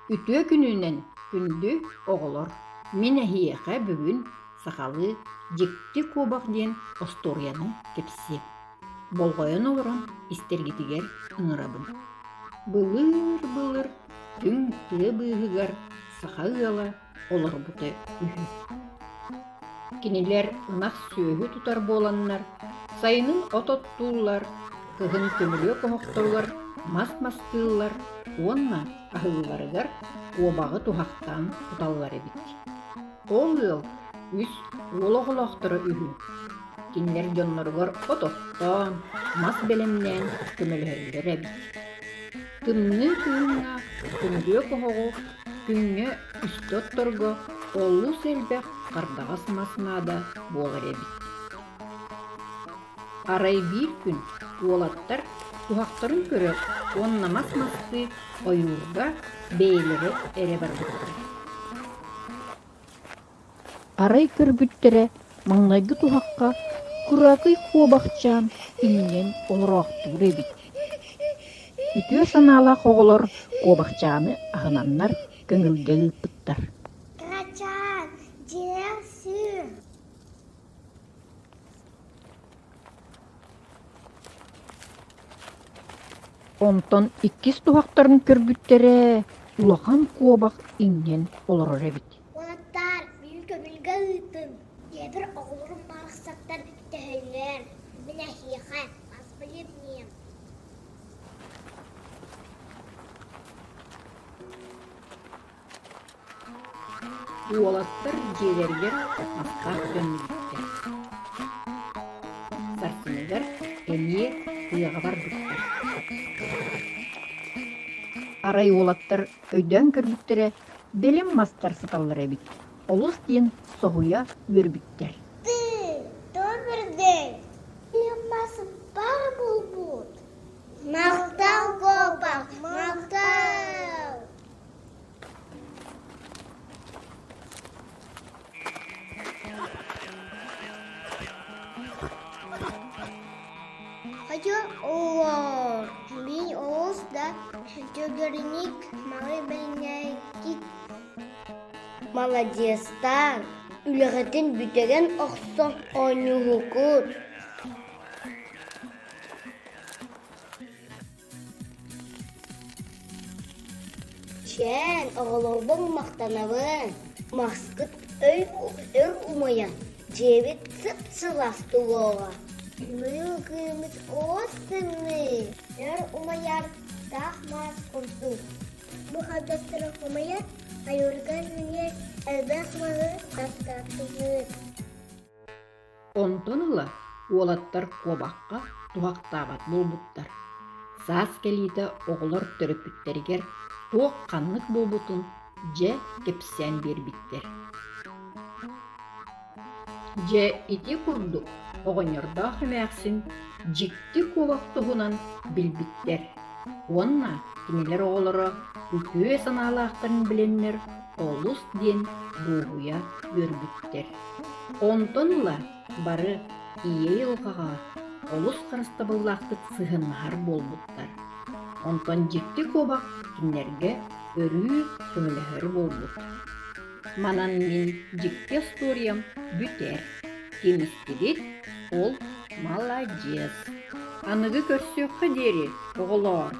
Үтүө күнүнэн, күндү оҕолор! Мин эһиэхэ бүгүн сахалыы «Дьикти куобах» диэн остуоруйаны кэпсиэм. Болҕойон олорон истэргитигэр ыҥырабын. Былыр-былыр түҥ тыа быыһыгар саха ыала олорбута үһү. Кинилэр ынах сүөһү тутар буоланнар, сайынын от оттууллар, кыһын көмүлүөк оһохторугар мас мастыыллар уонна аһыылларыгар куобаҕы туһахтаан туталлар эбит. Ол ыал үс уол оҕолоохторо үһү. Кинилэр дьонноругар от оттоон, мас бэлэмнээн көмөлөһөллөр эбит. Тымныы кыһыҥҥа көмүлүөк оһоҕу күҥҥэ үстэ отторго олус элбэх хардаҕас мас наада буолар эбит. Арай биир күн уолаттар туһахтарын көрө уонна мас мастыы ойуурга бэйэлэрэ эрэ барбыттар. Арай көрбүттэрэ маҥнайгы туһахха кыракый куобахчаан иҥнэн олороохтуур эбит. Үтүө санаалаах оҕолор куобахчааны аһынаннар көҥүлгэ ыыппыттар. Кырачаан, дьиэҥ сыыр. Онтон иккис туһахтарын көрбүттэрэ улахан куобах иҥнэн олорор эбит. Уолаттаар, мин көҥүлгэ ыытыҥ. Дьиэбэр оҕолорум барахсаттар төһөллөр. Мин эһиэхэ мас билимниэм. Уолаттар дьиэлэригэр мастаах төннүбүттэр. Сарсыныгар эмиэ тыаҕа барбыттар. Арай уолаттар өйдөөн көрбүттэрэ, бэлэм мастар сыталлар эбит, олус диэн соһуйа үөрбүттэр. Ты, добрый Бэлэм мас баар буолбут. Махтал, куобах, махтал! Хочу олор. Мин олус да төгүрүнүк малы бэлинээккит. Маладьыастаан, үлэҕитин бүтэрэн охсон оонньууһукут. Чээн, оҕолорбун махтанабын. Маскыт өй өр умайан, дьиэбит сып-сылаас туруоҕа. Быйыл кыыммыт олус тымныы, өр умайар таах маас курдук. Бу хардастары хомуйан, ойуурга үүнэр элбэх маһы таптаатыбыт. Онтон ыла уолаттар куобахха туһахтаабат буолбуттар. Саас кэлиитэ оҕолор төрөппүттэригэр туох ханнык буолбутун дьэ кэпсээн биэрбиттэр. Дьэ ити курдук оҕонньордоох эмээхсин дьикти куобах туһунан билбиттэр уонна кинилэр оҕолоро үтүө санаалаахтарын билэннэр олус диэн дуоһуйа үөрбүттэр. Онтон ыла бары ийэ айылҕаҕа олус харыстабыллаахтык сыһыаннаһар буолбуттар. Онтон дьикти куобах кинилэргэ өрүү көмөлөһөр буолбут. Манан мин дьикти остуоруйам бүтэр. Ким истибит, ол маладьыас. Аныгы көрсүөххэ диэри, оҕолоор!